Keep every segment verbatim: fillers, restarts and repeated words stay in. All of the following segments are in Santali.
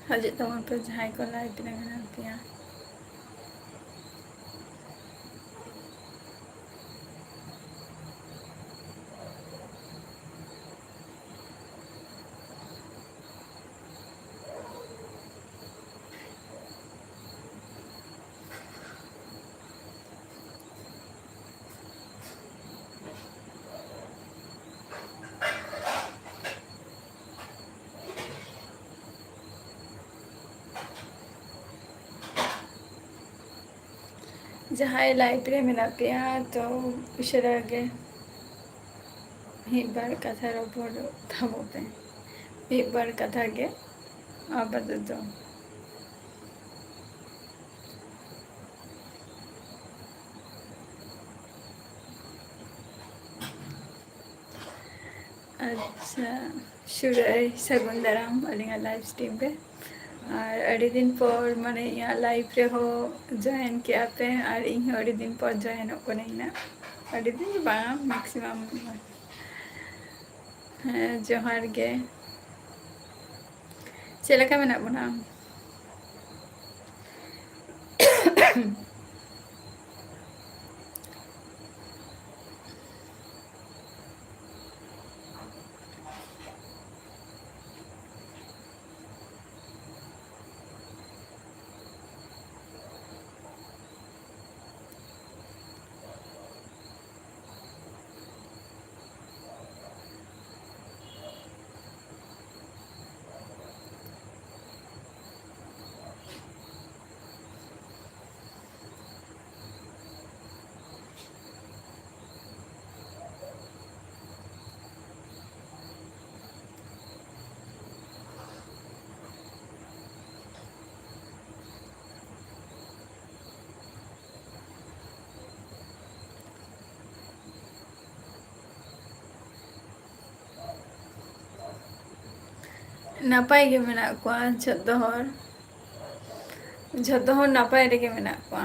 ᱦᱤᱡᱩᱜ ᱛᱟᱵᱚᱱ ᱯᱮ ᱡᱟᱦᱟᱸᱭ ᱠᱚ live ᱨᱮ ᱢᱮᱱᱟᱜ ᱯᱮᱭᱟ᱾ ᱡᱟᱦᱟᱸᱭ live ᱨᱮ ᱢᱮᱱᱟᱜ ᱯᱮᱭᱟ, ᱛᱚ ᱩᱥᱟᱹᱨᱟ ᱜᱮ ᱢᱤᱫ ᱵᱟᱨ ᱠᱟᱛᱷᱟ ᱨᱚᱯᱚᱲ ᱛᱟᱵᱚ ᱯᱮ, ᱢᱤᱫ ᱵᱟᱨ ᱠᱟᱛᱷᱟ ᱜᱮ ᱟᱯᱟᱛᱚᱛᱚ᱾ ᱟᱪᱪᱷᱟ, ᱥᱩᱨᱟᱹᱭ, ᱥᱟᱹᱜᱩᱱ ᱫᱟᱨᱟᱢ ᱟᱹᱞᱤᱧᱟᱜ live stream ᱨᱮ᱾ ᱟᱨ ᱟᱹᱰᱤ ᱫᱤᱱ ᱯᱚᱨ, ᱢᱟᱱᱮ, ᱤᱧᱟᱹᱜ live ᱨᱮᱦᱚᱸ join ᱠᱮᱜᱼᱟ ᱯᱮ, ᱟᱨ ᱤᱧ ᱦᱚᱸ ᱟᱹᱰᱤ ᱫᱤᱱ ᱯᱚᱨ joinᱚᱜ ᱠᱟᱹᱱᱟᱹᱧ ᱱᱟᱜ᱾ ᱟᱹᱰᱤ ᱫᱤᱱ ᱫᱚ ᱵᱟᱝ, maximum᱾ ᱦᱮᱸ, ᱡᱚᱦᱟᱨ ᱜᱮ᱾ ᱪᱮᱫ ᱞᱮᱠᱟ ᱢᱮᱱᱟᱜ ᱵᱚᱱᱟ? ᱱᱟᱯᱟᱭ ᱜᱮ ᱢᱮᱱᱟᱜ ᱠᱚᱣᱟ ᱡᱷᱚᱛᱚ ᱦᱚᱲ, ᱡᱷᱚᱛᱚ ᱦᱚᱲ ᱱᱟᱯᱟᱭ ᱨᱮᱜᱮ ᱢᱮᱱᱟᱜ ᱠᱚᱣᱟ᱾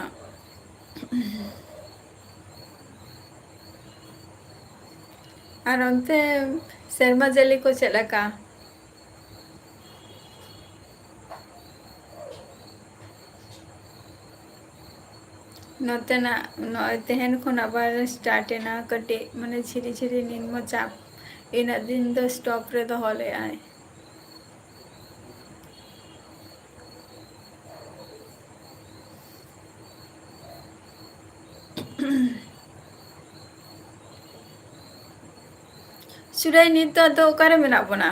ᱟᱨ ᱚᱱᱛᱮ ᱥᱮᱨᱢᱟ ᱡᱟᱹᱲᱤ ᱠᱚ ᱪᱮᱫ ᱞᱮᱠᱟ? ᱱᱚᱛᱮᱱᱟᱜ ᱱᱚᱜᱼᱚᱭ ᱛᱮᱦᱮᱧ ᱠᱷᱚᱱ ᱟᱵᱟᱨ start ᱮᱱᱟ ᱠᱟᱹᱴᱤᱡ, ᱢᱟᱱᱮ ᱡᱷᱤᱨᱤ ᱡᱷᱤᱨᱤ ᱱᱤᱢᱱᱚ ᱪᱟᱯ, ᱤᱱᱟᱹᱜ ᱫᱤᱱ ᱫᱚ stop ᱨᱮ ᱫᱚᱦᱚ ᱞᱮᱫᱼᱟᱭ᱾ ᱥᱩᱨᱟᱭ, ᱱᱤᱛ ᱫᱚ ᱟᱫᱚ ᱚᱠᱟᱨᱮ ᱢᱮᱱᱟᱜ ᱵᱚᱱᱟ?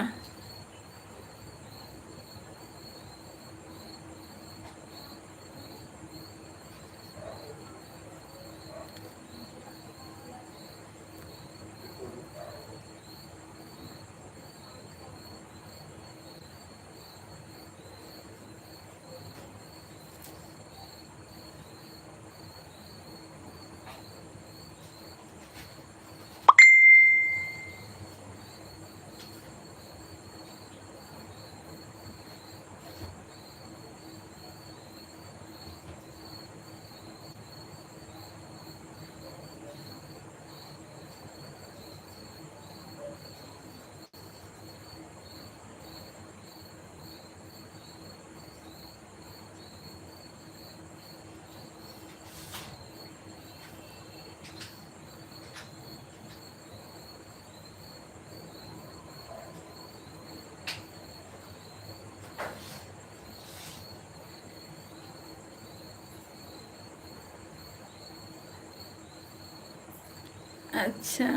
ᱟᱪᱪᱷᱟ,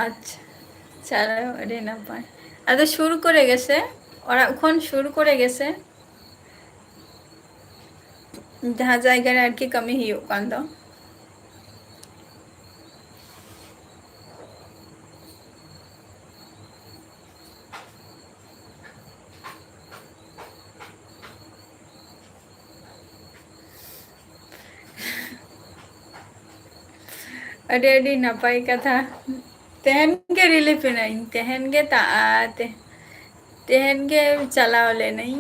ᱟᱪᱪᱷᱟ, ᱪᱟᱞᱟᱣ ᱟᱹᱰᱤ ᱱᱟᱯᱟᱭ᱾ ᱟᱫᱚ ᱥᱩᱨ ᱠᱚᱨᱮ ᱜᱮᱥᱮ, ᱚᱲᱟᱜ ᱠᱷᱚᱱ ᱥᱩᱨ ᱠᱚᱨᱮ ᱜᱮᱥᱮ, ᱡᱟᱦᱟᱸ ᱡᱟᱭᱜᱟ ᱨᱮ ᱟᱨᱠᱤ ᱠᱟᱹᱢᱤ ᱦᱩᱭᱩᱜ ᱠᱟᱱ ᱫᱚ? ᱟᱹᱰᱤ ᱟᱹᱰᱤ ᱱᱟᱯᱟᱭ ᱠᱟᱛᱷᱟ᱾ ᱛᱮᱦᱮᱧ ᱜᱮ relief ᱮᱱᱟᱹᱧ, ᱛᱮᱦᱮᱧ ᱜᱮ ᱛᱟ-, ᱟ, ᱛᱮ-, ᱛᱮᱦᱮᱧ ᱜᱮ ᱪᱟᱞᱟᱣ ᱞᱮᱱᱟᱹᱧ᱾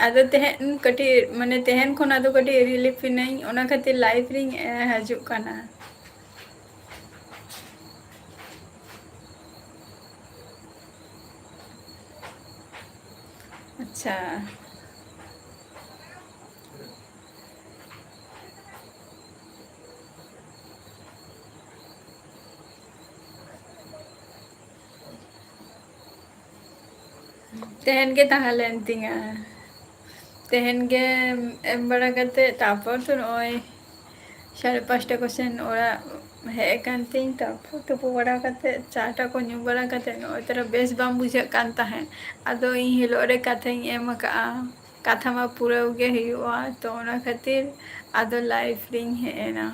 ᱟᱫᱚ ᱛᱮᱦᱮᱧ ᱠᱟᱹᱴᱤᱡ, ᱢᱟᱱᱮ, ᱛᱮᱦᱮᱧ ᱠᱷᱚᱱ ᱟᱫᱚ ᱠᱟᱹᱴᱤᱡ relief ᱮᱱᱟᱹᱧ, ᱚᱱᱟ ᱠᱷᱟᱹᱛᱤᱨ live ᱨᱤᱧ, ᱮ, ᱦᱤᱡᱩᱜ ᱠᱟᱱᱟ᱾ ᱟᱪᱪᱷᱟ᱾ ᱛᱮᱦᱮᱧ ᱜᱮ ᱛᱟᱦᱮᱸ ᱞᱮᱱ ᱛᱤᱧᱟ᱾ ᱛᱮᱦᱮᱧ ᱜᱮ ᱮᱢ ᱵᱟᱲᱟ ᱠᱟᱛᱮ, ᱛᱟᱨᱯᱚᱨ ᱛᱚ ᱱᱚᱜᱼᱚᱭ ᱥᱟᱲᱮ ᱯᱟᱸᱪᱴᱟ ᱠᱚᱥᱮᱱ ᱚᱲᱟᱜ ᱦᱮᱡ ᱟᱠᱟᱱ ᱛᱤᱧ᱾ ᱛᱟᱨᱯᱚᱨ ᱛᱩᱯᱩ ᱵᱟᱲᱟ ᱠᱟᱛᱮ, ᱪᱟ ᱴᱟ ᱠᱚ ᱧᱩ ᱵᱟᱲᱟ ᱠᱟᱛᱮ, ᱱᱚᱜᱼᱚᱭ ᱛᱚᱨᱟ ᱵᱮᱥ ᱵᱟᱝ ᱵᱩᱡᱷᱟᱹᱜ ᱠᱟᱱ ᱛᱟᱦᱮᱸᱫ᱾ ᱟᱫᱚ ᱤᱧ ᱦᱤᱞᱳᱜ ᱨᱮ ᱠᱟᱛᱷᱟᱧ ᱮᱢ ᱟᱠᱟᱫᱼᱟ, ᱠᱟᱛᱷᱟ ᱢᱟ ᱯᱩᱨᱟᱹᱣ ᱜᱮ ᱦᱩᱭᱩᱜᱼᱟ᱾ ᱛᱚ ᱚᱱᱟ ᱠᱷᱟᱹᱛᱤᱨ ᱟᱫᱚ live ᱨᱤᱧ ᱦᱮᱡ ᱮᱱᱟ᱾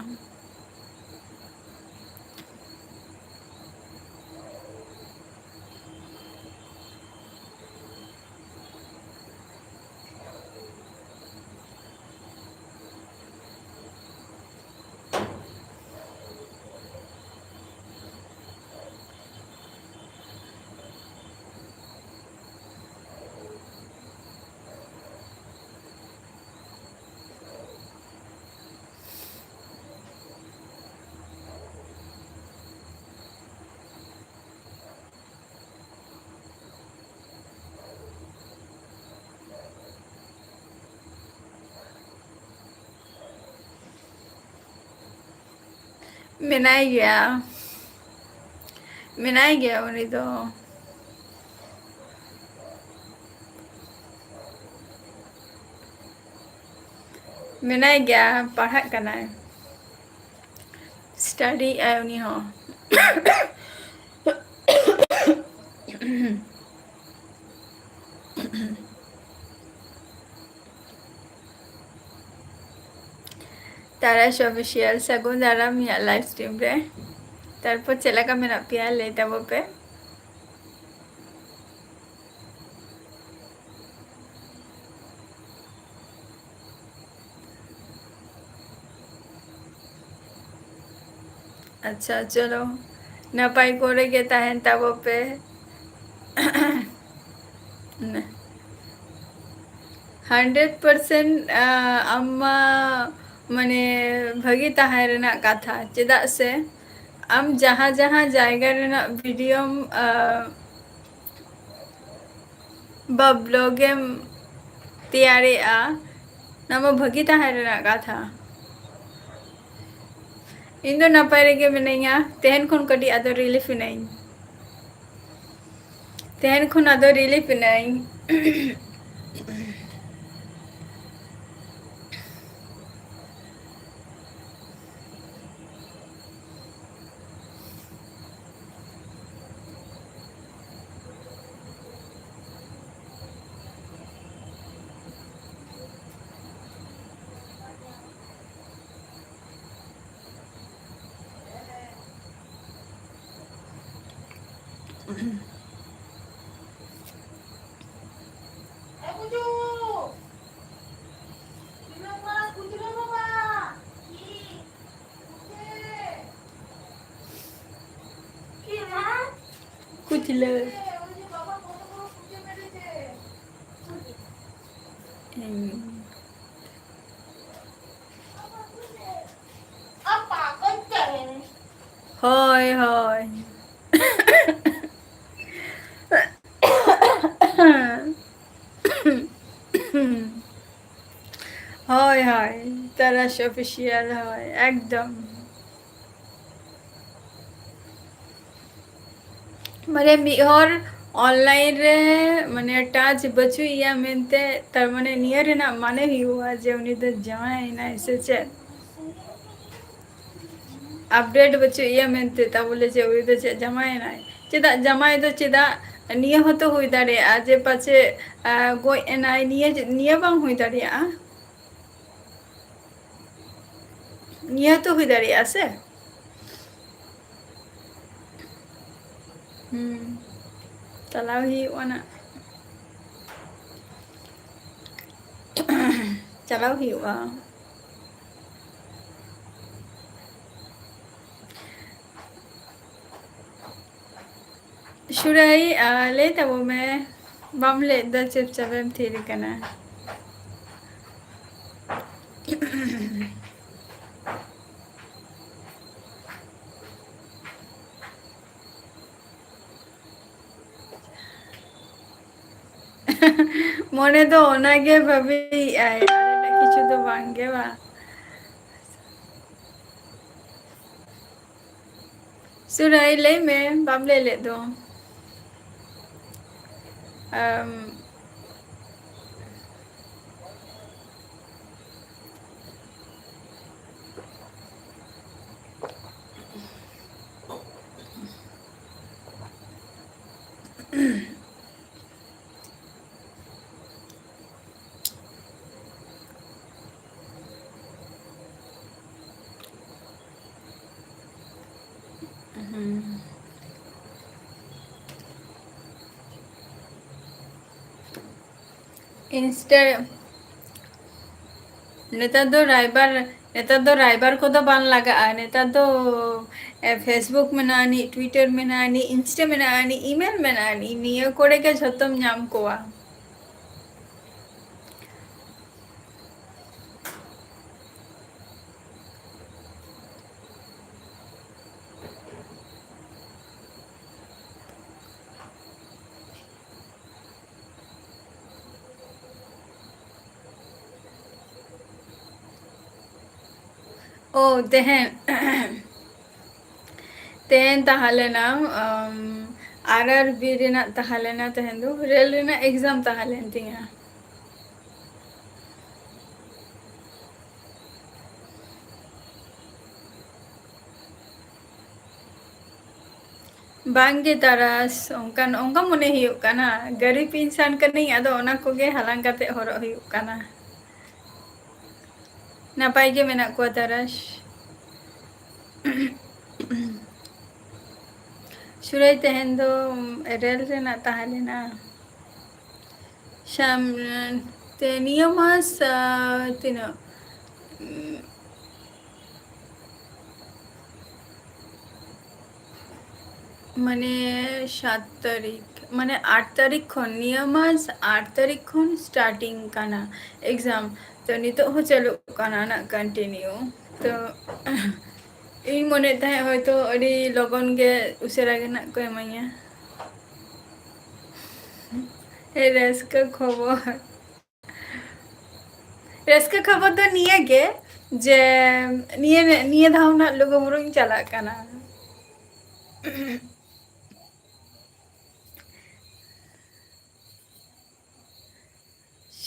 ᱢᱮᱱᱟᱭ ᱜᱮᱭᱟ, ᱢᱮᱱᱟᱭ ᱜᱮᱭᱟ ᱩᱱᱤ ᱫᱚ᱾ ᱢᱮᱱᱟᱭ ᱜᱮᱭᱟ, ᱯᱟᱲᱦᱟᱜ ᱠᱟᱱᱟᱭ, study ᱮᱜᱼᱟᱭ ᱩᱱᱤ ᱦᱚᱸ᱾ ᱛᱟᱨᱟᱥ Official, ᱥᱟᱹᱜᱩᱱ ᱫᱟᱨᱟᱢ ᱤᱧᱟᱹᱜ live stream ᱨᱮ᱾ ᱛᱟᱨᱯᱚᱨ ᱪᱮᱫ ᱞᱮᱠᱟ ᱢᱮᱱᱟᱜ ᱯᱮᱭᱟ, ᱞᱟᱹᱭ ᱛᱟᱵᱚ ᱯᱮ᱾ ᱟᱪᱪᱷᱟ, ᱪᱚᱞᱚ, ᱱᱟᱯᱟᱭ ᱠᱚᱨᱮ ᱜᱮ ᱛᱟᱦᱮᱱ ᱛᱟᱵᱚ ᱯᱮ᱾ Hundred percent, ᱟᱢ ᱢᱟ, ᱢᱟᱱᱮ, ᱵᱷᱟᱹᱜᱤ ᱛᱟᱦᱮᱸ ᱨᱮᱱᱟᱜ ᱠᱟᱛᱷᱟ, ᱪᱮᱫᱟᱜ ᱥᱮ ᱟᱢ ᱡᱟᱦᱟᱸ ᱡᱟᱦᱟᱸ ᱡᱟᱭᱜᱟ ᱨᱮᱱᱟᱜ videoᱢ, ᱟ, ᱵᱟ vlogᱮᱢ ᱛᱮᱭᱟᱨᱮᱜᱼᱟ, ᱚᱱᱟ ᱢᱟ ᱵᱷᱟᱹᱜᱤ ᱛᱟᱦᱮᱸ ᱨᱮᱱᱟᱜ ᱠᱟᱛᱷᱟ᱾ ᱤᱧ ᱫᱚ ᱱᱟᱯᱟᱭ ᱨᱮᱜᱮ ᱢᱤᱱᱟᱹᱧᱟ, ᱛᱮᱦᱮᱧ ᱠᱷᱚᱱ ᱠᱟᱹᱴᱤᱡ ᱟᱫᱚ relief ᱮᱱᱟᱹᱧ᱾ ᱛᱮᱦᱮᱧ ᱠᱷᱚᱱ ᱟᱫᱚ relief ᱮᱱᱟᱹᱧ᱾ ᱠᱩᱪᱞᱟᱹ᱾ ᱦᱳᱭ, ᱦᱳᱭ᱾ ᱦᱳᱭ, ᱦᱳᱭ, ᱛᱟᱨᱟᱥ Official, ᱦᱳᱭ, ᱮᱠᱫᱚᱢ᱾ ᱢᱟᱱᱮ ᱢᱤᱫ ᱦᱚᱲ online ᱨᱮ ᱢᱟᱱᱮ touch ᱵᱟᱹᱪᱩᱜ ᱮᱭᱟ ᱢᱮᱱᱛᱮ, ᱛᱟᱨ ᱢᱟᱱᱮ ᱱᱤᱭᱟᱹ ᱨᱮᱱᱟᱜ ᱢᱟᱱᱮ ᱦᱩᱭᱩᱜᱼᱟ ᱡᱮ ᱩᱱᱤ ᱫᱚ ᱡᱟᱶᱟᱭ ᱮᱱᱟᱭ ᱥᱮ ᱪᱮᱫ? Update ᱵᱟᱹᱪᱩᱜ ᱮᱭᱟ ᱢᱮᱱᱛᱮ, ᱛᱟ ᱵᱚᱞᱮ ᱪᱮᱫ, ᱩᱱᱤ ᱫᱚ ᱪᱮᱫ ᱡᱟᱶᱟᱭ ᱮᱱᱟᱭ? ᱪᱮᱫᱟᱜ ᱡᱟᱶᱟᱭ ᱫᱚ ᱪᱮᱫᱟᱜ ᱱᱤᱭᱟᱹ ᱦᱚᱸᱛᱚ ᱦᱩᱭ ᱫᱟᱲᱮᱭᱟᱜᱼᱟ ᱡᱮ ᱯᱟᱪᱮ, ᱟ, ᱜᱚᱡ ᱮᱱᱟᱭ, ᱱᱤᱭᱟᱹ, ᱱᱤᱭᱟᱹ ᱵᱟᱝ ᱦᱩᱭ ᱫᱟᱲᱮᱭᱟᱜᱼᱟ? ᱱᱤᱭᱟᱹ ᱦᱚᱸᱛᱚ ᱦᱩᱭ ᱫᱟᱲᱮᱭᱟᱜᱼᱟ ᱥᱮ? ᱦᱩᱸ, ᱪᱟᱞᱟᱣ ᱦᱩᱭᱩᱜᱼᱟ ᱱᱟᱜ᱾ ᱪᱟᱞᱟᱣ ᱦᱩᱭᱩᱜᱼᱟ᱾ ᱥᱩᱨᱟᱭ, ᱟ, ᱞᱟᱹᱭ ᱛᱟᱵᱚ ᱢᱮ, ᱵᱟᱢ ᱞᱟᱹᱭᱮᱫ ᱫᱚ, ᱪᱩᱯᱪᱟᱯ ᱮᱢ ᱛᱷᱤᱨ ᱟᱠᱟᱱᱟ᱾ ᱢᱚᱱᱮ ᱫᱚ ᱚᱱᱟᱜᱮ ᱵᱷᱟᱵᱤᱭᱮᱫᱼᱟᱭ, ᱟᱨ ᱮᱴᱟᱜ ᱠᱤᱪᱷᱩ ᱫᱚ ᱵᱟᱝ ᱜᱮ ᱵᱟᱝ᱾ ᱥᱩᱨᱟᱭ, ᱞᱟᱹᱭ ᱢᱮ, ᱵᱟᱢ ᱞᱟᱹᱭ ᱞᱮᱫ ᱫᱚ᱾ ᱟᱢ, ᱦᱩᱸ᱾ Insta, ᱱᱮᱛᱟᱨ ᱫᱚ ᱨᱟᱭᱵᱟᱨ, ᱱᱮᱛᱟᱨ ᱫᱚ ᱨᱟᱭᱵᱟᱨ ᱠᱚᱫᱚ ᱵᱟᱝ ᱞᱟᱜᱟᱜᱼᱟ᱾ ᱱᱮᱛᱟᱨ ᱫᱚ, ᱮ, Facebook ᱢᱮᱱᱟᱜᱼᱟ ᱟᱹᱱᱤᱡ, Twitter ᱢᱮᱱᱟᱜᱼᱟ ᱟᱹᱱᱤᱡ, Insta ᱢᱮᱱᱟᱜᱼᱟ ᱟᱹᱱᱤᱡ, email ᱢᱮᱱᱟᱜᱼᱟ ᱟᱹᱱᱤᱡ, ᱱᱤᱭᱟᱹ ᱠᱚᱨᱮ ᱜᱮ ᱡᱷᱚᱛᱚᱢ ᱧᱟᱢ ᱠᱚᱣᱟ᱾ ᱳ, ᱛᱮᱦᱮᱧ, ᱛᱮᱦᱮᱧ ᱛᱟᱦᱮᱸ ᱞᱮᱱᱟ, ᱟᱢ, R R B ᱨᱮᱱᱟᱜ ᱛᱟᱦᱮᱸ ᱞᱮᱱᱟ, ᱛᱮᱦᱮᱧ ᱫᱚ ᱨᱮᱞ ᱨᱮᱱᱟᱜ exam ᱛᱟᱦᱮᱸ ᱞᱮᱱ ᱛᱤᱧᱟᱹ᱾ ᱵᱟᱝᱜᱮ ᱛᱟᱨᱟᱥ, ᱚᱱᱠᱟᱱ, ᱚᱱᱠᱟ ᱢᱚᱱᱮ ᱦᱩᱭᱩᱜ ᱠᱟᱱᱟ, ᱜᱟᱹᱨᱤᱵ ᱤᱱᱥᱟᱱ ᱠᱟᱹᱱᱟᱹᱧ, ᱟᱫᱚ ᱚᱱᱟ ᱠᱚᱜᱮ ᱦᱟᱞᱟᱝ ᱠᱟᱛᱮ ᱦᱚᱨᱚᱜ ᱦᱩᱭᱩᱜ ᱠᱟᱱᱟ᱾ ᱱᱟᱯᱟᱭ ᱜᱮ ᱢᱮᱱᱟᱜ ᱠᱚᱣᱟ ᱛᱟᱨᱟᱥ᱾ ᱥᱩᱨᱟᱹᱭ ᱛᱮᱦᱮᱧ ᱫᱚ ᱨᱮᱞ ᱨᱮᱱᱟᱜ ᱛᱟᱦᱮᱸ ᱞᱮᱱᱟ᱾ ᱥᱟᱢ-, ᱛᱮ ᱱᱤᱭᱟᱹ ᱢᱟᱥ, ᱟ, ᱛᱤᱱᱟᱹᱜ? ᱢᱟᱱᱮ ᱥᱟᱛ ᱛᱟᱹᱨᱤᱠᱷ, ᱢᱟᱱᱮ ᱟᱴ ᱛᱟᱹᱨᱤᱠᱷ ᱠᱷᱚᱱ, ᱱᱤᱭᱟᱹ ᱢᱟᱥ ᱟᱴ ᱛᱟᱹᱨᱤᱠᱷ ᱠᱷᱚᱱ starting ᱠᱟᱱᱟ exam᱾ ᱛᱚ ᱱᱤᱛᱚᱜ ᱦᱚᱸ ᱪᱟᱹᱞᱩᱜ ᱠᱟᱱᱟ ᱱᱟᱜ continue᱾ ᱛᱚ ᱤᱧ ᱢᱚᱱᱮᱭᱮᱫ ᱛᱟᱦᱮᱸᱫ ᱦᱚᱭᱛᱚ ᱟᱹᱰᱤ ᱞᱚᱜᱚᱱ ᱜᱮ, ᱩᱥᱟᱹᱨᱟ ᱜᱮ ᱱᱟᱜ ᱠᱚ ᱮᱢᱟᱹᱧᱟ᱾ ᱨᱟᱹᱥᱠᱟᱹ ᱠᱷᱚᱵᱚᱨ᱾ ᱨᱟᱹᱥᱠᱟᱹ ᱠᱷᱚᱵᱚᱨ ᱫᱚ ᱱᱤᱭᱟᱹ ᱜᱮ ᱡᱮ ᱱᱤᱭᱟᱹ, ᱱᱤᱭᱟᱹ ᱫᱷᱟᱣ ᱱᱟᱜ ᱞᱩᱜᱩᱵᱩᱨᱩᱧ ᱪᱟᱞᱟᱜ ᱠᱟᱱᱟ᱾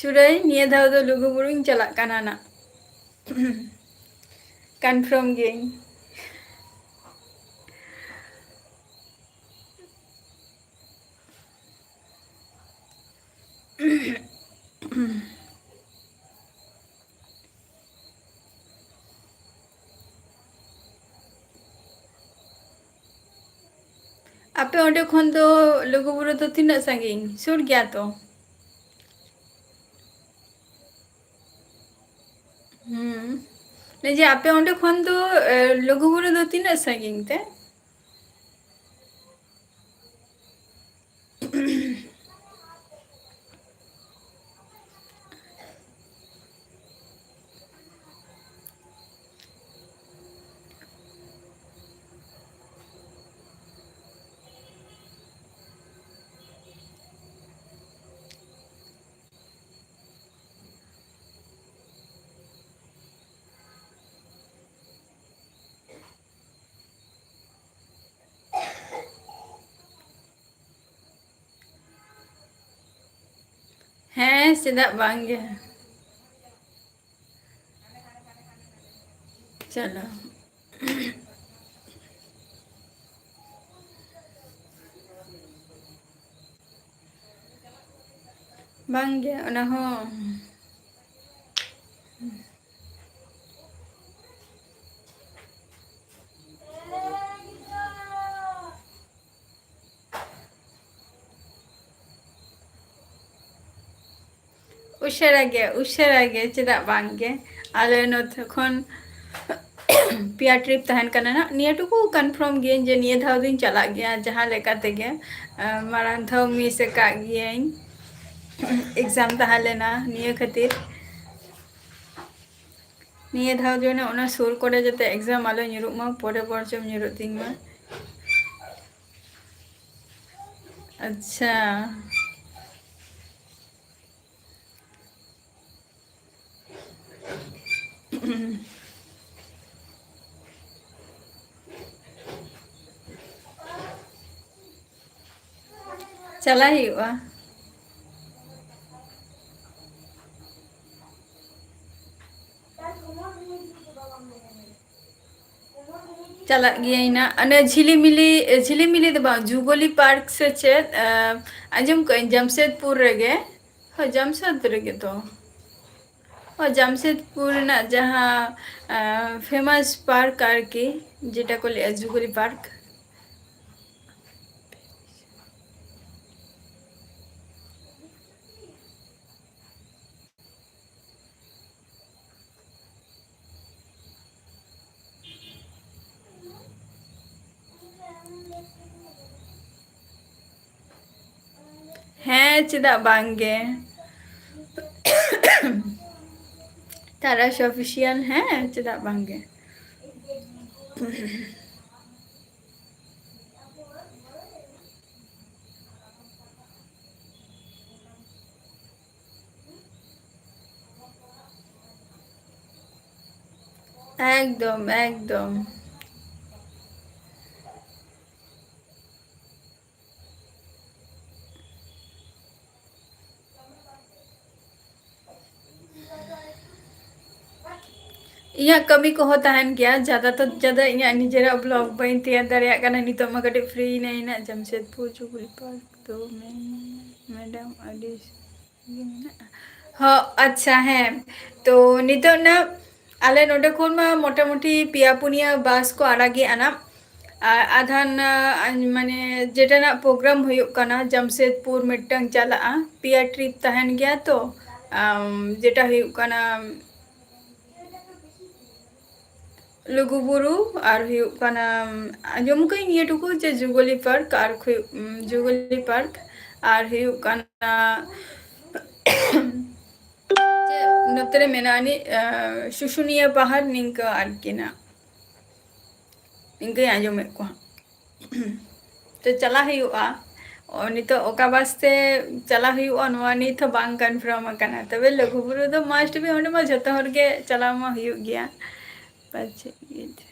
ᱪᱩᱨᱟᱹᱭ, ᱱᱤᱭᱟᱹ ᱫᱷᱟᱣ ᱫᱚ ᱞᱩᱜᱩᱵᱩᱨᱩᱧ ᱪᱟᱞᱟᱜ ᱠᱟᱱᱟ ᱱᱟᱜ᱾ Confirm ᱜᱤᱭᱟᱹᱧ᱾ ᱟᱯᱮ ᱚᱸᱰᱮ ᱠᱷᱚᱱ ᱫᱚ ᱞᱩᱜᱩᱵᱩᱨᱩ ᱫᱚ ᱛᱤᱱᱟᱹᱜ ᱥᱟᱺᱜᱤᱧ? ᱥᱩᱨ ᱜᱮᱭᱟ ᱛᱚ? ᱦᱩᱸ᱾ ᱞᱟᱹᱭ ᱡᱮ ᱟᱯᱮ ᱚᱸᱰᱮ ᱠᱷᱚᱱ ᱫᱚ, ᱮ, ᱞᱩᱜᱩᱵᱩᱨᱩ ᱫᱚ ᱛᱤᱱᱟᱹᱜ ᱥᱟᱺᱜᱤᱧ ᱛᱮ? ᱦᱮᱸ, ᱪᱮᱫᱟᱜ ᱵᱟᱝ ᱜᱮ᱾ ᱪᱚᱞᱚ᱾ ᱵᱟᱝ ᱜᱮ, ᱚᱱᱟ ᱦᱚᱸ᱾ ᱩᱥᱟᱹᱨᱟ ᱜᱮ, ᱩᱥᱟᱹᱨᱟ ᱜᱮ, ᱪᱮᱫᱟᱜ ᱵᱟᱝ ᱜᱮ? ᱟᱞᱮ ᱱᱚᱛᱮ ᱠᱷᱚᱱ ᱯᱮᱭᱟ trip ᱛᱟᱦᱮᱱ ᱠᱟᱱᱟ ᱱᱟᱜ᱾ ᱱᱤᱭᱟᱹ ᱴᱩᱠᱩ confirm ᱜᱤᱭᱟᱹᱧ ᱡᱮ ᱱᱤᱭᱟᱹ ᱫᱷᱟᱣ ᱫᱚᱧ ᱪᱟᱞᱟᱜ ᱜᱮᱭᱟ ᱡᱟᱦᱟᱸ ᱞᱮᱠᱟ ᱛᱮᱜᱮ᱾ ᱟᱸ, ᱢᱟᱲᱟᱝ ᱫᱷᱟᱣ miss ᱟᱠᱟᱫ ᱜᱤᱭᱟᱹᱧ᱾ Exam ᱛᱟᱦᱮᱸ ᱞᱮᱱᱟ ᱱᱤᱭᱟᱹ ᱠᱷᱟᱹᱛᱤᱨ᱾ ᱱᱤᱭᱟᱹ ᱫᱷᱟᱣ ᱡᱮᱱᱚ ᱚᱱᱟ ᱥᱩᱨ ᱠᱚᱨᱮ ᱡᱟᱛᱮ exam ᱟᱞᱚ ᱧᱩᱨᱩᱜ ᱢᱟ, ᱯᱚᱨᱮ ᱵᱚᱨᱪᱚᱢ ᱧᱩᱨᱩᱜ ᱛᱤᱧ ᱢᱟ᱾ ᱟᱪᱪᱷᱟ᱾ ᱪᱟᱞᱟᱜ ᱦᱩᱭᱩᱜᱼᱟ᱾ ᱪᱟᱞᱟᱜ ᱜᱤᱭᱟᱹᱧ ᱱᱟᱜ᱾ ᱚᱱᱮ ᱡᱷᱤᱞᱤᱢᱤᱞᱤ, ᱮ, ᱡᱷᱤᱞᱤᱢᱤᱞᱤ ᱫᱚ ᱵᱟᱝ, ᱡᱩᱜᱚᱞᱤ ᱯᱟᱨᱠ ᱥᱮ ᱪᱮᱫ, ᱮ, ᱟᱸᱡᱚᱢ ᱠᱟᱜ ᱟᱹᱧ ᱡᱟᱢᱥᱮᱫᱽᱯᱩᱨ ᱨᱮᱜᱮ᱾ ᱦᱳᱭ, ᱡᱟᱢᱥᱮᱫᱽ ᱨᱮᱜᱮ ᱛᱚ᱾ ᱦᱳᱭ, ᱡᱟᱢᱥᱮᱫᱽᱯᱩᱨ ᱨᱮᱱᱟᱜ ᱡᱟᱦᱟᱸ, ᱮ, famous ᱯᱟᱨᱠ ᱟᱨᱠᱤ, ᱡᱮᱴᱟ ᱠᱚ ᱞᱟᱹᱭᱟ ᱡᱩᱜᱚᱞᱤ ᱯᱟᱨᱠ᱾ ᱦᱮᱸ, ᱪᱮᱫᱟᱜ ᱵᱟᱝ ᱜᱮ? ᱛᱟᱨᱟᱥ ᱚᱯᱷᱤᱥᱤᱭᱟᱞ, ᱦᱮᱸ, ᱪᱮᱫᱟᱜ ᱵᱟᱝ ᱜᱮ? ᱮᱠᱫᱚᱢ, ᱮᱠᱫᱚᱢ᱾ ᱤᱧᱟᱹᱜ ᱠᱟᱹᱢᱤ ᱠᱚᱦᱚᱸ ᱛᱟᱦᱮᱱ ᱜᱮᱭᱟ, ᱡᱟᱫᱟ ᱛᱚ ᱡᱟᱫᱟ ᱤᱧᱟᱹᱜ ᱱᱤᱡᱮᱨᱟᱜ vlog ᱵᱟᱹᱧ ᱛᱮᱭᱟᱨ ᱫᱟᱲᱮᱭᱟᱜ ᱠᱟᱱᱟ᱾ ᱱᱤᱛᱚᱜ ᱢᱟ ᱠᱟᱹᱴᱤᱡ free ᱱᱟᱹᱧ ᱱᱟᱜ᱾ ᱡᱟᱢᱥᱮᱫᱽᱯᱩᱨ ᱡᱩᱵᱽᱞᱤ ᱯᱟᱨᱠ ᱫᱚ ᱢᱮ-, ᱢᱮᱰᱟᱢ ᱟᱹᱰᱤ ᱥᱟᱺᱜᱤᱧ ᱢᱮᱱᱟᱜᱼᱟ᱾ ᱦᱚᱸ, ᱟᱪᱪᱷᱟ, ᱦᱮᱸ᱾ ᱛᱚ ᱱᱤᱛᱚᱜ ᱱᱟᱜ ᱟᱞᱮ ᱱᱚᱰᱮ ᱠᱷᱚᱱ ᱢᱟ ᱢᱚᱴᱟᱢᱩᱴᱤ ᱯᱮᱭᱟ ᱯᱩᱱᱭᱟ ᱵᱟᱥ ᱠᱚ ᱟᱲᱟᱜᱮᱜᱼᱟ ᱱᱟᱜ᱾ ᱟᱨ ᱟᱫᱷᱟᱱ, ᱟᱸ, ᱢᱟᱱᱮ ᱡᱮᱴᱟᱱᱟᱜ program ᱦᱩᱭᱩᱜ ᱠᱟᱱᱟ, ᱡᱟᱢᱥᱮᱫᱽᱯᱩᱨ ᱢᱤᱫᱴᱟᱝ ᱪᱟᱞᱟᱜᱼᱟ, ᱯᱮᱭᱟ trip ᱛᱟᱦᱮᱱ ᱜᱮᱭᱟ ᱛᱚ᱾ ᱟᱢ, ᱡᱮᱴᱟ ᱦᱩᱭᱩᱜ ᱠᱟᱱᱟ ᱞᱩᱜᱩᱵᱩᱨᱩ, ᱟᱨ ᱦᱩᱭᱩᱜ ᱠᱟᱱᱟ, ᱟᱸᱡᱚᱢ ᱠᱟᱹᱧ ᱱᱤᱭᱟᱹ ᱴᱩᱠᱩ ᱡᱮ ᱡᱩᱜᱚᱞᱤ ᱯᱟᱨᱠ ᱟᱨ ᱦᱩᱭᱩᱜ, ᱩᱢ, ᱡᱩᱜᱚᱞᱤ ᱯᱟᱨᱠ, ᱟᱨ ᱦᱩᱭᱩᱜ ᱠᱟᱱᱟ ᱪᱮᱫ ᱱᱚᱛᱮ ᱨᱮ ᱢᱮᱱᱟᱜᱼᱟ ᱱᱤᱡ, ᱟᱸ, ᱥᱩᱥᱩᱱᱤᱭᱟᱹ ᱯᱟᱦᱟᱲ, ᱱᱤᱝᱠᱟᱹ ᱟᱨᱠᱤ ᱱᱟᱜ᱾ ᱤᱱᱠᱟᱹᱧ ᱟᱸᱡᱚᱢᱮᱫ ᱠᱚᱣᱟ᱾ ᱛᱚ ᱪᱟᱞᱟᱜ ᱦᱩᱭᱩᱜᱼᱟ᱾ ᱚ, ᱱᱤᱛᱚᱜ ᱚᱠᱟ ᱵᱟᱥ ᱛᱮ ᱪᱟᱞᱟᱜ ᱦᱩᱭᱩᱜᱼᱟ, ᱱᱚᱣᱟ ᱱᱤᱛ ᱦᱚᱸ ᱵᱟᱝ confirm ᱟᱠᱟᱱᱟ᱾ ᱛᱚᱵᱮ ᱞᱩᱜᱩᱵᱩᱨᱩ ᱫᱚ must be, ᱚᱸᱰᱮ ᱢᱟ ᱡᱚᱛᱚ ᱦᱚᱲ ᱜᱮ ᱪᱟᱞᱟᱣ ᱢᱟ ᱦᱩᱭᱩᱜ ᱜᱮᱭᱟ᱾ ᱯᱟᱪᱮᱫ ᱜᱤᱫᱽᱨᱟᱹ,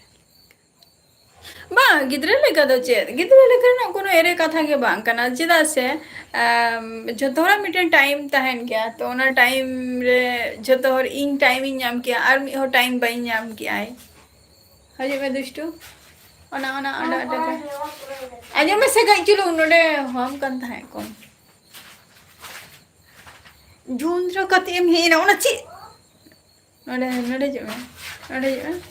ᱵᱟᱝ, ᱜᱤᱫᱽᱨᱟᱹ ᱞᱮᱠᱟ ᱫᱚ ᱪᱮᱫ? ᱜᱤᱫᱽᱨᱟᱹ ᱞᱮᱠᱟ ᱨᱮᱱᱟᱜ ᱠᱳᱱᱳ ᱮᱲᱮ ᱠᱟᱛᱷᱟ ᱜᱮ ᱵᱟᱝ ᱠᱟᱱᱟ᱾ ᱪᱮᱫᱟᱜ ᱥᱮ, ᱟᱢ, ᱡᱚᱛᱚ ᱦᱚᱲᱟᱜ ᱢᱤᱫᱴᱮᱱ time ᱛᱟᱦᱮᱱ ᱜᱮᱭᱟ᱾ ᱛᱚ ᱚᱱᱟ time ᱨᱮ ᱡᱚᱛᱚ ᱦᱚᱲ, ᱤᱧ time ᱤᱧ ᱧᱟᱢ ᱠᱮᱭᱟ, ᱟᱨ ᱢᱤᱫ ᱦᱚᱲ time ᱵᱟᱹᱧ ᱧᱟᱢ ᱠᱮᱭᱟᱭ᱾ ᱦᱤᱡᱩᱜ ᱢᱮ ᱫᱩᱥᱴᱩ᱾ ᱚᱱᱟ, ᱚᱱᱟ, ᱚᱸᱰᱮ, ᱚᱸᱰᱮ, ᱚᱸᱰᱮ᱾ ᱟᱸᱡᱚᱢ ᱢᱮᱥᱮ ᱠᱟᱹᱡ ᱪᱩᱞᱩᱝ, ᱱᱚᱰᱮ ᱦᱚᱦᱚᱣᱟᱢ ᱠᱟᱱ ᱛᱟᱦᱮᱸᱫ ᱠᱚ᱾ ᱡᱩᱱ ᱨᱮ ᱠᱟᱹᱴᱤᱡ ᱮᱢ ᱦᱮᱡ ᱮᱱᱟ, ᱚᱱᱟ ᱪᱮᱫ? ᱱᱚᱰᱮ, ᱱᱚᱰᱮ ᱦᱤᱡᱩᱜ ᱢᱮ, ᱱᱚᱰᱮ ᱦᱤᱡᱩᱜ ᱢᱮ᱾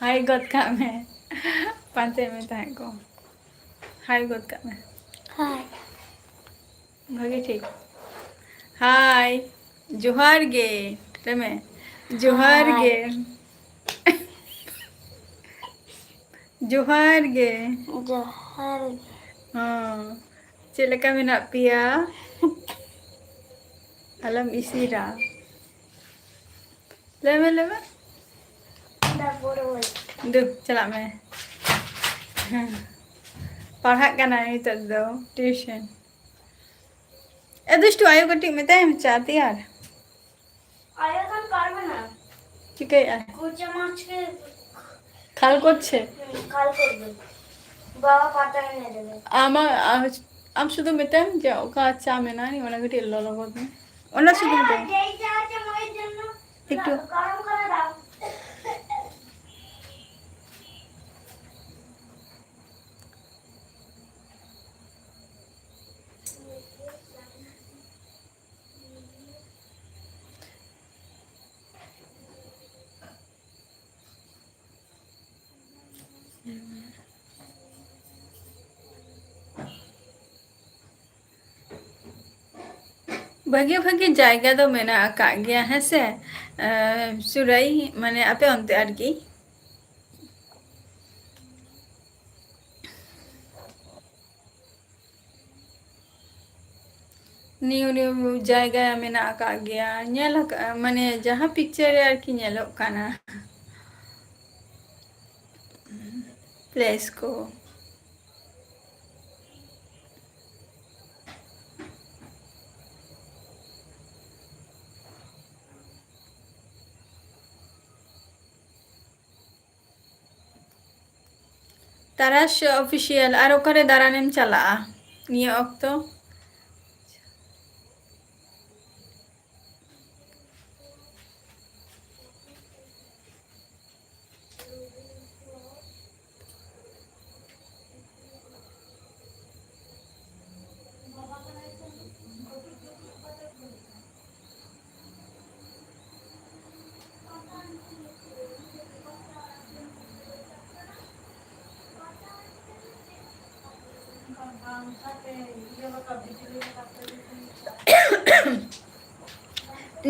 ᱦᱟᱭ ᱜᱚᱫ ᱠᱟᱜ ᱢᱮ, ᱯᱟᱱᱛᱮ ᱢᱮ ᱛᱟᱦᱮᱸᱫ ᱠᱚ᱾ ᱦᱟᱭ ᱜᱚᱫ ᱠᱟᱜ ᱢᱮ᱾ ᱦᱟᱭ᱾ ᱵᱷᱟᱜᱮ ᱴᱷᱤᱠ᱾ ᱦᱟᱭ᱾ ᱡᱚᱦᱟᱨ ᱜᱮ᱾ ᱞᱟᱹᱭ ᱢᱮ᱾ ᱡᱚᱦᱟᱨ ᱦᱟᱭ᱾ ᱜᱮ᱾ ᱡᱚᱦᱟᱨ ᱜᱮ᱾ ᱡᱚᱦᱟᱨ ᱜᱮ᱾ ᱦᱚᱸ᱾ ᱪᱮᱫ ᱞᱮᱠᱟ ᱢᱮᱱᱟᱜ ᱯᱮᱭᱟ? ᱟᱞᱚᱢ ᱤᱥᱤᱨᱟ᱾ ᱞᱟᱹᱭ ᱢᱮ, ᱞᱟᱹᱭ ᱢᱮ᱾ ᱫᱩ, ᱪᱟᱞᱟᱜ ᱢᱮ᱾ ᱦᱮᱸ᱾ ᱯᱟᱲᱦᱟᱜ ᱠᱟᱱᱟᱭ ᱱᱤᱛᱚᱜ ᱫᱚ, ᱴᱤᱭᱩᱥᱚᱱ᱾ ᱮ ᱫᱩᱥᱴᱩ, ᱟᱭᱳ ᱠᱟᱹᱴᱤᱡ ᱢᱮᱛᱟᱭᱟᱢ, ᱪᱟ ᱛᱮᱭᱟᱨ᱾ ᱟᱭᱳ ᱫᱚ ᱠᱟᱨ ᱢᱮᱱᱟᱜᱼᱟ᱾ ᱪᱤᱠᱟᱹᱭᱮᱫᱼᱟᱭ? ᱠᱩᱪᱟ ᱢᱟᱪ ᱠᱮ ᱠᱷᱟᱞ ᱠᱚᱨᱪᱷᱮ? ᱦᱩᱸ, ᱠᱷᱟᱞ ᱠᱚᱨᱵᱮ᱾ ᱵᱟᱵᱟ ᱯᱟᱛᱟ ᱮᱱᱮᱡ ᱨᱮᱜᱮ᱾ ᱟᱢᱟᱜ, ᱟᱢ ᱥᱩᱫᱷᱩ ᱢᱮᱛᱟᱭᱟᱢ ᱡᱮ ᱚᱠᱟ ᱪᱟ ᱢᱮᱱᱟᱜᱼᱟ, ᱚᱱᱟ ᱠᱟᱹᱴᱤᱡ ᱞᱚᱞᱚ ᱜᱚᱫ ᱢᱮ᱾ ᱚᱱᱟ ᱥᱩᱫᱷᱩ ᱢᱮᱛᱟᱭ᱾ ᱦᱮᱸ, ᱡᱮᱭ ᱪᱟ ᱟᱪᱪᱷᱟ, ᱢᱚᱭᱮᱨ ᱡᱚᱱᱱᱚ ᱮᱠᱴᱩ᱾ ᱜᱚᱨᱚᱢ ᱠᱚᱨᱟ ᱫᱟᱣ᱾ ᱵᱷᱟᱜᱮ ᱵᱷᱟᱜᱮ ᱡᱟᱭᱜᱟ ᱫᱚ ᱢᱮᱱᱟᱜ ᱟᱠᱟᱫ ᱜᱮᱭᱟ, ᱦᱮᱸ ᱥᱮ? ᱮᱸ, ᱥᱩᱨᱟᱹᱭ, ᱢᱟᱱᱮ, ᱟᱯᱮ ᱚᱱᱛᱮ ᱟᱨᱠᱤ᱾ New new ᱡᱟᱭᱜᱟ ᱢᱮᱱᱟᱜ ᱟᱠᱟᱫ ᱜᱮᱭᱟ, ᱧᱮᱞ ᱟᱠᱟᱫ, ᱢᱟᱱᱮ, ᱡᱟᱦᱟᱸ picture ᱨᱮ ᱟᱨᱠᱤ ᱧᱮᱞᱚᱜ ᱠᱟᱱᱟ, place ᱠᱚ᱾ ᱛᱟᱨᱟᱥ Official, ᱟᱨ ᱚᱠᱟᱨᱮ ᱫᱟᱬᱟᱱᱮᱢ ᱪᱟᱞᱟᱜᱼᱟ ᱱᱤᱭᱟᱹ ᱚᱠᱛᱚ?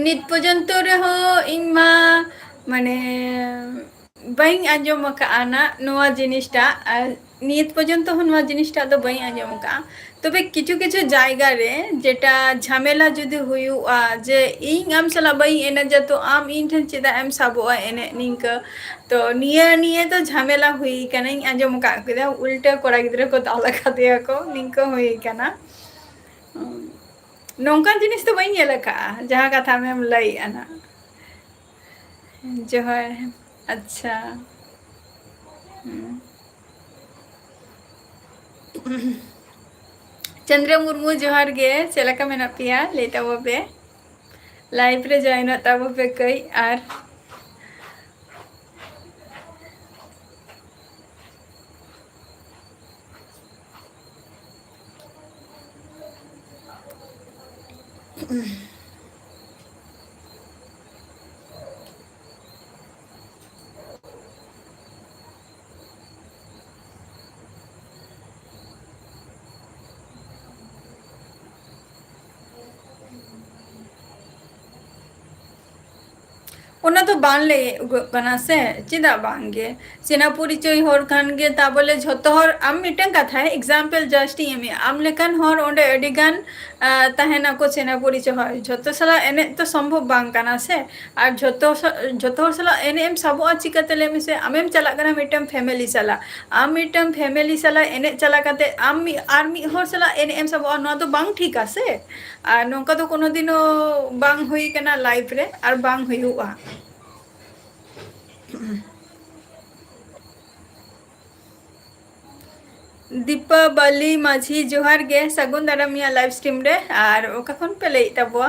ᱱᱤᱛ ᱯᱚᱨᱡᱚᱱᱛᱚ ᱨᱮᱦᱚᱸ ᱤᱧ ᱢᱟ, ᱢᱟᱱᱮ, ᱵᱟᱹᱧ ᱟᱸᱡᱚᱢ ᱟᱠᱟᱫᱼᱟ ᱱᱟᱜ ᱱᱚᱣᱟ ᱡᱤᱱᱤᱥᱴᱟᱜ, ᱟᱨ ᱱᱤᱛ ᱯᱚᱨᱡᱚᱱᱛᱚ ᱦᱚᱸ ᱱᱚᱣᱟ ᱡᱤᱱᱤᱥᱴᱟᱜ ᱫᱚ ᱵᱟᱹᱧ ᱟᱸᱡᱚᱢ ᱟᱠᱟᱫᱼᱟ᱾ ᱛᱚᱵᱮ ᱠᱤᱪᱷᱩ ᱠᱤᱪᱷᱩ ᱡᱟᱭᱜᱟ ᱨᱮ ᱡᱮᱴᱟ ᱡᱷᱟᱢᱮᱞᱟ ᱡᱩᱫᱤ ᱦᱩᱭᱩᱜᱼᱟ, ᱡᱮ ᱤᱧ ᱟᱢ ᱥᱟᱞᱟᱜ ᱵᱟᱹᱧ ᱮᱱᱮᱡᱟ, ᱛᱚ ᱟᱢ ᱤᱧ ᱴᱷᱮᱱ ᱪᱮᱫᱟᱜ ᱮᱢ ᱥᱟᱵᱚᱜᱼᱟ ᱮᱱᱮᱡ, ᱱᱤᱝᱠᱟᱹ᱾ ᱛᱚ ᱱᱤᱭᱟᱹ ᱱᱤᱭᱮ ᱫᱚ ᱡᱷᱟᱢᱮᱞᱟ ᱦᱩᱭ ᱠᱟᱱᱟᱧ, ᱟᱸᱡᱚᱢ ᱟᱠᱟᱫ ᱠᱮᱫᱟ, ᱩᱞᱴᱟᱹ ᱠᱚᱲᱟ ᱜᱤᱫᱽᱨᱟᱹ ᱠᱚ ᱫᱟᱞ ᱟᱠᱟᱫᱮᱭᱟ ᱠᱚ, ᱱᱤᱝᱠᱟᱹ ᱦᱩᱭ ᱠᱟᱱᱟ᱾ ᱱᱚᱝᱠᱟᱱ ᱡᱤᱱᱤᱥ ᱫᱚ ᱵᱟᱹᱧ ᱧᱮᱞ ᱟᱠᱟᱫᱼᱟ, ᱡᱟᱦᱟᱸ ᱠᱟᱛᱷᱟ ᱟᱢᱮᱢ ᱞᱟᱹᱭᱮᱫᱼᱟ ᱱᱟᱜ᱾ ᱡᱚᱦᱟᱨ᱾ ᱟᱪᱪᱷᱟ᱾ ᱦᱩᱸ᱾ ᱪᱚᱱᱫᱨᱚ ᱢᱩᱨᱢᱩ, ᱡᱚᱦᱟᱨ ᱜᱮ᱾ ᱪᱮᱫ ᱞᱮᱠᱟ ᱢᱮᱱᱟᱜ ᱯᱮᱭᱟ? ᱞᱟᱹᱭ ᱛᱟᱵᱚ ᱯᱮ᱾ ᱞᱟᱭᱤᱵᱷ ᱨᱮ ᱡᱚᱭᱮᱱᱚᱜ ᱛᱟᱵᱚ ᱯᱮ ᱠᱟᱹᱡ᱾ ᱟᱨ ᱚᱱᱟ ᱫᱚ ᱵᱟᱝ ᱞᱟᱹᱭᱚᱜᱚᱜ ᱠᱟᱱᱟ ᱥᱮ, ᱪᱮᱫᱟᱜ ᱵᱟᱝ ᱜᱮ? ᱪᱮᱱᱟ ᱯᱚᱨᱤᱪᱚᱭ ᱦᱚᱲ ᱠᱷᱟᱱ ᱜᱮ ᱛᱟ ᱵᱚᱞᱮ ᱡᱷᱚᱛᱚ ᱦᱚᱲ, ᱟᱢ ᱢᱤᱫᱴᱟᱝ ᱠᱟᱛᱷᱟᱭ example just ᱤᱧ ᱮᱢᱮᱜᱼᱟ, ᱟᱢ ᱞᱮᱠᱟᱱ ᱦᱚᱲ ᱚᱸᱰᱮ ᱟᱹᱰᱤ ᱜᱟᱱ, ᱟ, ᱛᱟᱦᱮᱱᱟᱠᱚ ᱪᱮᱱᱟ ᱯᱚᱨᱤᱪᱚᱭ ᱦᱚᱲ, ᱡᱷᱚᱛᱚ ᱥᱟᱞᱟᱜ ᱮᱱᱮᱡ ᱛᱚ ᱥᱚᱢᱵᱷᱚᱵ ᱵᱟᱝ ᱠᱟᱱᱟ ᱥᱮ᱾ ᱟᱨ ᱡᱷᱚᱛᱚ ᱥᱟ-, ᱡᱷᱚᱛᱚ ᱦᱚᱲ ᱥᱟᱞᱟᱜ ᱮᱱᱮᱡ ᱮᱢ ᱥᱟᱵᱚᱜᱼᱟ ᱪᱤᱠᱟᱹᱛᱮ, ᱞᱟᱹᱭ ᱢᱮᱥᱮ? ᱟᱢᱮᱢ ᱪᱟᱞᱟᱜ ᱠᱟᱱᱟ ᱢᱤᱫᱴᱟᱝ family ᱥᱟᱞᱟᱜ, ᱟᱢ ᱢᱤᱫᱴᱟᱝ family ᱥᱟᱞᱟᱜ ᱮᱱᱮᱡ ᱪᱟᱞᱟᱣ ᱠᱟᱛᱮ ᱟᱢ ᱢᱤᱫ, ᱟᱨ ᱢᱤᱫ ᱦᱚᱲ ᱥᱟᱞᱟᱜ ᱮᱱᱮᱡ ᱮᱢ ᱥᱟᱵᱚᱜᱼᱟ, ᱱᱚᱣᱟ ᱫᱚ ᱵᱟᱝ ᱴᱷᱤᱠᱟ ᱥᱮ᱾ ᱟᱨ ᱱᱚᱝᱠᱟ ᱫᱚ ᱠᱳᱱᱳ ᱫᱤᱱᱳ ᱵᱟᱝ ᱦᱩᱭ ᱠᱟᱱᱟ life ᱨᱮ, ᱟᱨ ᱵᱟᱝ ᱦᱩᱭᱩᱜᱼᱟ᱾ ᱫᱤᱯᱟᱵᱟᱞᱤ ᱢᱟᱹᱡᱷᱤ, ᱡᱚᱦᱟᱨ ᱜᱮ, ᱥᱟᱹᱜᱩᱱ ᱫᱟᱨᱟᱢ ᱤᱧᱟᱹᱜ live stream ᱨᱮ᱾ ᱟᱨ ᱚᱠᱟ ᱠᱷᱚᱱ ᱯᱮ ᱞᱟᱹᱭᱮᱫ ᱛᱟᱵᱚᱣᱟ?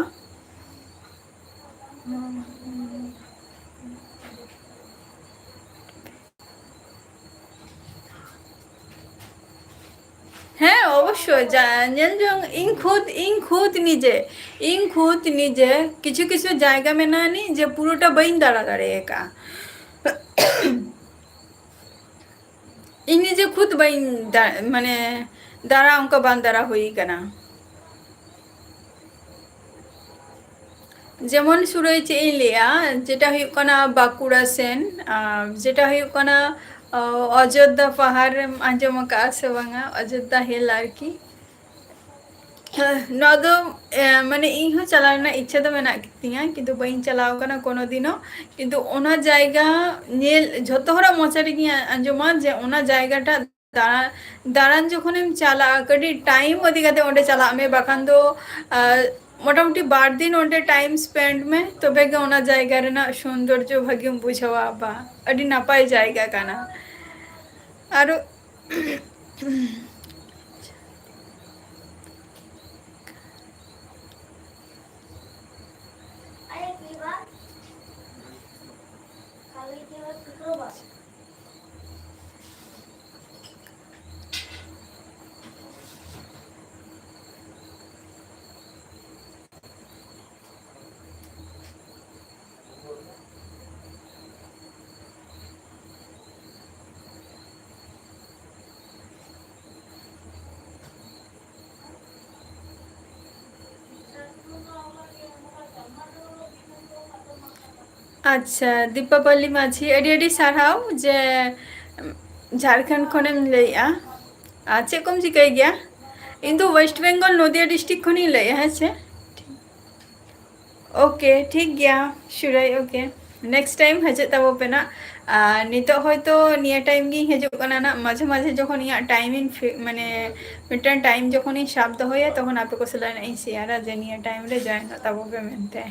ᱦᱮᱸ, ᱚᱵᱚᱥᱥᱳᱭ, ᱡᱟ-, ᱧᱮᱞ ᱡᱚᱝ, ᱤᱧ ᱠᱷᱩᱫ, ᱤᱧ ᱠᱷᱩᱫ ᱱᱤᱡᱮ, ᱤᱧ ᱠᱷᱩᱫ ᱱᱤᱡᱮ ᱠᱤᱪᱷᱩ ᱠᱤᱪᱷᱩ ᱡᱟᱭᱜᱟ ᱢᱮᱱᱟᱜᱼᱟ ᱱᱤᱡ ᱡᱮ ᱯᱩᱨᱟᱹᱴᱟ ᱵᱟᱹᱧ ᱫᱟᱬᱟ ᱫᱟᱲᱮ ᱟᱠᱟᱫᱼᱟ᱾ ᱤᱧ ᱱᱤᱡᱮ ᱠᱷᱩᱫ ᱵᱟᱹᱧ ᱫᱟ-, ᱢᱟᱱᱮ ᱫᱟᱬᱟ ᱚᱱᱠᱟ ᱵᱟᱝ ᱫᱟᱬᱟ ᱦᱩᱭ ᱠᱟᱱᱟ᱾ ᱡᱮᱢᱚᱱ ᱥᱩᱨᱟᱹᱭ ᱪᱮᱫ ᱤᱧ ᱞᱟᱹᱭᱟ, ᱡᱮᱴᱟ ᱦᱩᱭᱩᱜ ᱠᱟᱱᱟ ᱵᱟᱸᱠᱩᱲᱟ ᱥᱮᱱ, ᱟᱨ ᱡᱮᱴᱟ ᱦᱩᱭᱩᱜ ᱠᱟᱱᱟ, ᱚ, ᱚᱡᱳᱫᱽᱫᱷᱟ ᱯᱟᱦᱟᱲ ᱮᱢ ᱟᱸᱡᱚᱢ ᱟᱠᱟᱫᱼᱟ ᱥᱮ ᱵᱟᱝᱟ? ᱚᱡᱳᱫᱽᱫᱷᱟ ᱦᱤᱞ ᱟᱨᱠᱤ᱾ ᱱᱚᱣᱟ ᱫᱚ, ᱮ, ᱢᱟᱱᱮ ᱤᱧ ᱦᱚᱸ ᱪᱟᱞᱟᱣ ᱨᱮᱱᱟᱜ ᱤᱪᱪᱷᱟᱹ ᱫᱚ ᱢᱮᱱᱟᱜ ᱛᱤᱧᱟᱹ, ᱠᱤᱱᱛᱩ ᱵᱟᱹᱧ ᱪᱟᱞᱟᱣ ᱟᱠᱟᱱᱟ ᱠᱳᱱᱳ ᱫᱤᱱᱚ᱾ ᱠᱤᱱᱛᱩ ᱚᱱᱟ ᱡᱟᱭᱜᱟ ᱧᱮᱞ ᱡᱷᱚᱛᱚ ᱦᱚᱲᱟᱜ ᱢᱚᱪᱟ ᱨᱮᱜᱮᱧ ᱟᱸᱡᱚᱢᱟ ᱡᱮ ᱚᱱᱟ ᱡᱟᱭᱜᱟᱴᱟᱜ ᱫᱟᱬᱟ-, ᱫᱟᱬᱟᱱ ᱡᱚᱠᱷᱚᱱᱮᱢ ᱪᱟᱞᱟᱜᱼᱟ, ᱠᱟᱹᱴᱤᱡ time ᱤᱫᱤ ᱠᱟᱛᱮ ᱚᱸᱰᱮ ᱪᱟᱞᱟᱜ ᱢᱮ, ᱵᱟᱠᱷᱟᱱ ᱫᱚ, ᱟᱨ, ᱢᱚᱴᱟᱢᱩᱴᱤ ᱵᱟᱨ ᱫᱤᱱ ᱚᱸᱰᱮ time spend ᱢᱮ, ᱛᱚᱵᱮ ᱜᱮ ᱚᱱᱟ ᱡᱟᱭᱜᱟ ᱨᱮᱱᱟᱜ ᱥᱚᱱᱫᱚᱨᱡᱚ ᱵᱷᱟᱹᱜᱤᱢ ᱵᱩᱡᱷᱟᱹᱣᱟ᱾ ᱵᱟ, ᱟᱹᱰᱤ ᱱᱟᱯᱟᱭ ᱡᱟᱭᱜᱟ ᱠᱟᱱᱟ᱾ ᱟᱨᱚ ᱟᱪᱪᱷᱟ, ᱫᱤᱯᱟᱵᱟᱞᱤ ᱢᱟᱹᱡᱷᱤ, ᱟᱹᱰᱤ ᱟᱹᱰᱤ ᱥᱟᱨᱦᱟᱣ ᱡᱮ ᱡᱷᱟᱲᱠᱷᱚᱸᱰ ᱠᱷᱚᱱᱮᱢ ᱞᱟᱹᱭᱮᱜᱼᱟ᱾ ᱟᱨ ᱪᱮᱫ ᱠᱚᱢ ᱪᱤᱠᱟᱹᱭ ᱜᱮᱭᱟ? ᱤᱧ ᱫᱚ West Bengal, ᱱᱚᱫᱤᱭᱟ district ᱠᱷᱚᱱᱤᱧ ᱞᱟᱹᱭᱮᱜᱼᱟ, ᱦᱮᱸ ᱥᱮ? Okay, ᱴᱷᱤᱠ ᱜᱮᱭᱟ ᱥᱩᱨᱟᱹᱭ, okay᱾ Next time ᱦᱤᱡᱩᱜ ᱛᱟᱵᱚ ᱯᱮ ᱱᱟᱜ᱾ ᱟᱨ ᱱᱤᱛᱚᱜ ᱦᱚᱭᱛᱳ ᱱᱤᱭᱟᱹ time ᱜᱤᱧ ᱦᱤᱡᱩᱜ ᱠᱟᱱᱟ ᱱᱟᱜ, ᱢᱟᱡᱷᱮ ᱢᱟᱡᱷᱮ ᱡᱚᱠᱷᱚᱱ ᱤᱧᱟᱹᱜ time ᱤᱧ ᱯᱷᱤ-, ᱢᱟᱱᱮ ᱢᱤᱫᱴᱟᱝ time ᱡᱚᱠᱷᱚᱱᱤᱧ ᱥᱟᱵ ᱫᱚᱦᱚᱭᱟ, ᱛᱚᱠᱷᱚᱱ ᱟᱯᱮ ᱠᱚ ᱥᱟᱞᱟᱜ ᱱᱟᱜ ᱤᱧ share ᱟ ᱡᱮ ᱱᱤᱭᱟᱹ time ᱨᱮ join ᱚᱜ ᱛᱟᱵᱚ ᱯᱮ ᱢᱮᱱᱛᱮ᱾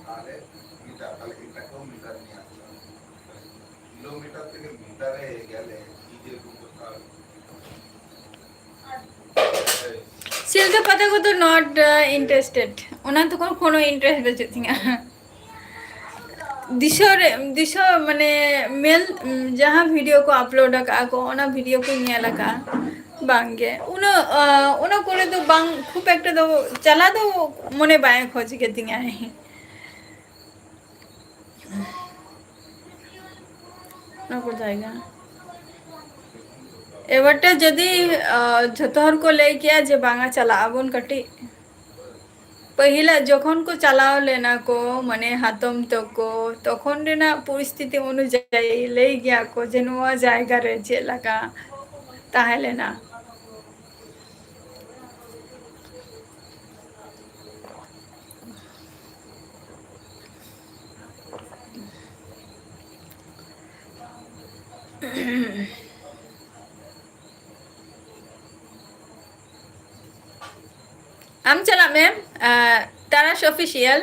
ᱛᱟᱦᱞᱮ ᱢᱤᱴᱟᱨ, ᱛᱟᱦᱞᱮ ᱮᱴᱟᱜ ᱠᱚ ᱢᱤᱴᱟᱨ ᱧᱮᱞ ᱦᱩᱭᱩᱜᱼᱟ᱾ ᱠᱤᱞᱳᱢᱤᱴᱟᱨ ᱛᱮᱜᱮ ᱢᱤᱴᱟᱨ ᱮ ᱜᱮᱞᱮ ᱤᱡᱮ ᱠᱚ ᱠᱚᱛᱷᱟ᱾ ᱥᱤᱞᱫᱟᱹ ᱯᱟᱛᱟ ᱠᱚᱫᱚ not, uh, interested᱾ ᱚᱱᱟ ᱫᱚ ᱠᱳᱱᱳ, ᱠᱳᱱᱳ interest ᱵᱟᱹᱪᱩᱜ ᱛᱤᱧᱟᱹ᱾ ᱫᱤᱥᱟᱹ ᱨᱮ, ᱫᱤᱥᱟᱹ ᱢᱟᱱᱮ ᱢᱮᱞ, ᱡᱟᱦᱟᱸ video ᱠᱚ upload ᱟᱠᱟᱫᱼᱟ ᱠᱚ, ᱚᱱᱟ video ᱠᱚᱧ ᱧᱮᱞ ᱟᱠᱟᱫᱼᱟ᱾ ᱵᱟᱝᱜᱮ, ᱩᱱᱟᱹᱜ, ᱟᱸ, ᱚᱱᱟ ᱠᱚᱨᱮ ᱫᱚ ᱵᱟᱝ, ᱠᱷᱩᱵ ᱮᱠᱴᱟ ᱫᱚ ᱪᱟᱞᱟᱣ ᱫᱚ ᱢᱚᱱᱮ ᱵᱟᱭ ᱠᱷᱚᱡ ᱜᱮᱛᱤᱧᱟᱭ᱾ ᱚᱱᱟ ᱠᱚ ᱡᱟᱭᱜᱟ᱾ ᱮᱵᱟᱨ ᱛᱮ ᱡᱩᱫᱤ, ᱟᱸ, ᱡᱷᱚᱛᱚ ᱦᱚᱲ ᱠᱚ ᱞᱟᱹᱭ ᱠᱮᱭᱟ ᱡᱮ ᱵᱟᱝᱟ ᱪᱟᱞᱟᱜ ᱟᱵᱚᱱ ᱠᱟᱹᱴᱤᱡ, ᱯᱟᱹᱦᱤᱞᱟᱜ ᱡᱚᱠᱷᱚᱱ ᱠᱚ ᱪᱟᱞᱟᱣ ᱞᱮᱱᱟ ᱠᱚ, ᱢᱟᱱᱮ ᱦᱟᱛᱚᱢ ᱛᱟᱠᱚ, ᱛᱚᱠᱷᱚᱱ ᱨᱮᱱᱟᱜ ᱯᱚᱨᱤᱥᱛᱷᱤᱛᱤ ᱚᱱᱩᱡᱟᱭᱤ ᱞᱟᱹᱭ ᱜᱮᱭᱟ ᱠᱚ ᱡᱮ ᱱᱚᱣᱟ ᱡᱟᱭᱜᱟ ᱨᱮ ᱪᱮᱫ ᱞᱮᱠᱟ ᱛᱟᱦᱮᱸ ᱞᱮᱱᱟ᱾ ᱟᱢ ᱪᱟᱞᱟᱜ ᱢᱮ, ᱟᱸ, ᱛᱟᱨᱟᱥ Official,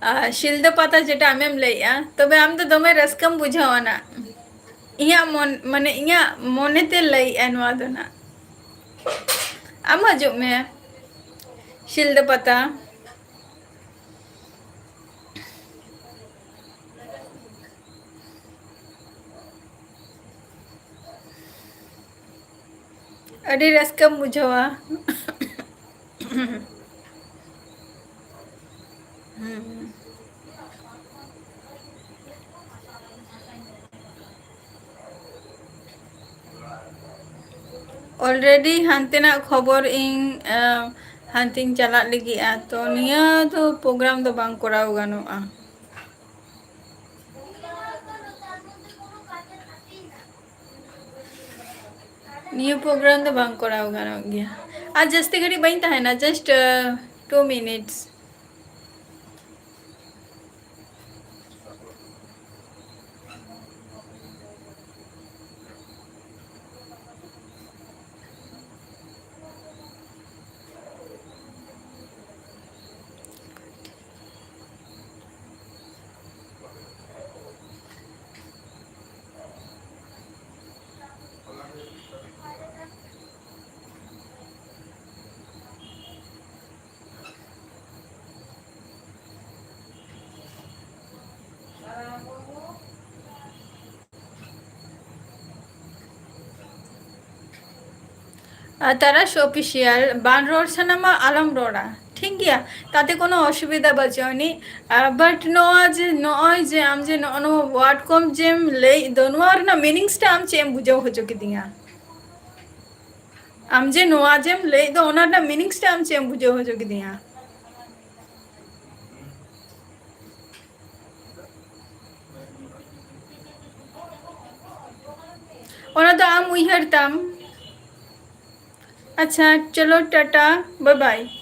ᱟᱸ, ᱥᱤᱞᱫᱟᱹ ᱯᱟᱛᱟ ᱡᱮᱴᱟ ᱟᱢᱮᱢ ᱞᱟᱹᱭᱮᱜᱼᱟ, ᱛᱚᱵᱮ ᱟᱢ ᱫᱚ ᱫᱚᱢᱮ ᱨᱟᱹᱥᱠᱟᱹᱢ ᱵᱩᱡᱷᱟᱹᱣᱟ ᱱᱟᱜ᱾ ᱤᱧᱟᱹᱜ ᱢᱚᱱ, ᱢᱟᱱᱮ ᱤᱧᱟᱹᱜ ᱢᱚᱱᱮᱛᱮ ᱞᱟᱹᱭᱮᱜᱼᱟ ᱱᱚᱣᱟ ᱫᱚ ᱱᱟᱜ᱾ ᱟᱢ ᱦᱤᱡᱩᱜ ᱢᱮ ᱥᱤᱞᱫᱟᱹ ᱯᱟᱛᱟ᱾ ᱟᱹᱰᱤ ᱨᱟᱹᱥᱠᱟᱹᱢ ᱵᱩᱡᱷᱟᱹᱣᱟ᱾ ᱦᱩᱸ᱾ Already ᱦᱟᱱᱛᱮᱱᱟᱜ ᱠᱷᱚᱵᱚᱨ ᱤᱧ, ᱟᱸ, ᱦᱟᱱᱛᱮᱧ ᱪᱟᱞᱟᱜ ᱞᱟᱹᱜᱤᱫᱼᱟ, ᱛᱚ ᱱᱤᱭᱟᱹ ᱫᱚ program ᱫᱚ ᱵᱟᱝ ᱠᱚᱨᱟᱣ ᱜᱟᱱᱚᱜᱼᱟ᱾ ᱱᱤᱭᱟᱹ ᱯᱨᱳᱜᱨᱟᱢ ᱫᱚ ᱵᱟᱝ ᱠᱚᱨᱟᱣ ᱜᱟᱱᱚᱜ ᱜᱮᱭᱟ᱾ ᱟᱨ ᱡᱟᱹᱥᱛᱤ ᱜᱷᱟᱹᱲᱤᱡ ᱵᱟᱹᱧ ᱛᱟᱦᱮᱱᱟ, just, uh, two minutes. ᱟᱨ ᱛᱟᱨᱟᱥ ᱚᱯᱷᱤᱥᱤᱭᱟᱞ, ᱵᱟᱝ ᱨᱚᱲ ᱥᱟᱱᱟᱢᱟ, ᱟᱞᱚᱢ ᱨᱚᱲᱟ, ᱴᱷᱤᱠ ᱜᱮᱭᱟ? ᱛᱟᱛᱮ ᱠᱳᱱᱳ ᱚᱥᱩᱵᱤᱫᱷᱟ ᱵᱟᱹᱪᱩᱜ ᱟᱹᱱᱤᱡ᱾ ᱟᱨ but ᱱᱚᱣᱟ ᱡᱮ, ᱱᱚᱜᱼᱚᱭ ᱡᱮ ᱟᱢ ᱡᱮ ᱱᱚᱜᱼᱚ ᱱᱚᱣᱟ word ᱠᱚᱢ ᱡᱮᱢ ᱞᱟᱹᱭᱮᱫ ᱫᱚ, ᱱᱚᱣᱟ ᱨᱮᱱᱟᱜ meanings ᱴᱟ ᱟᱢ ᱪᱮᱫ ᱮᱢ ᱵᱩᱡᱷᱟᱹᱣ ᱦᱚᱪᱚ ᱠᱤᱫᱤᱧᱟ? ᱟᱢ ᱡᱮ ᱱᱚᱣᱟ ᱡᱮᱢ ᱞᱟᱹᱭᱮᱫ ᱫᱚ, ᱚᱱᱟ ᱨᱮᱱᱟᱜ meanings ᱴᱟ ᱟᱢ ᱪᱮᱫ ᱮᱢ ᱵᱩᱡᱷᱟᱹᱣ ᱦᱚᱪᱚ ᱠᱤᱫᱤᱧᱟ? ᱚᱱᱟ ᱫᱚ ᱟᱢ ᱩᱭᱦᱟᱹᱨ ᱛᱟᱢ᱾ ᱟᱪᱪᱷᱟ, ᱪᱚᱞᱚ, ᱴᱟᱴᱟ, bye bye.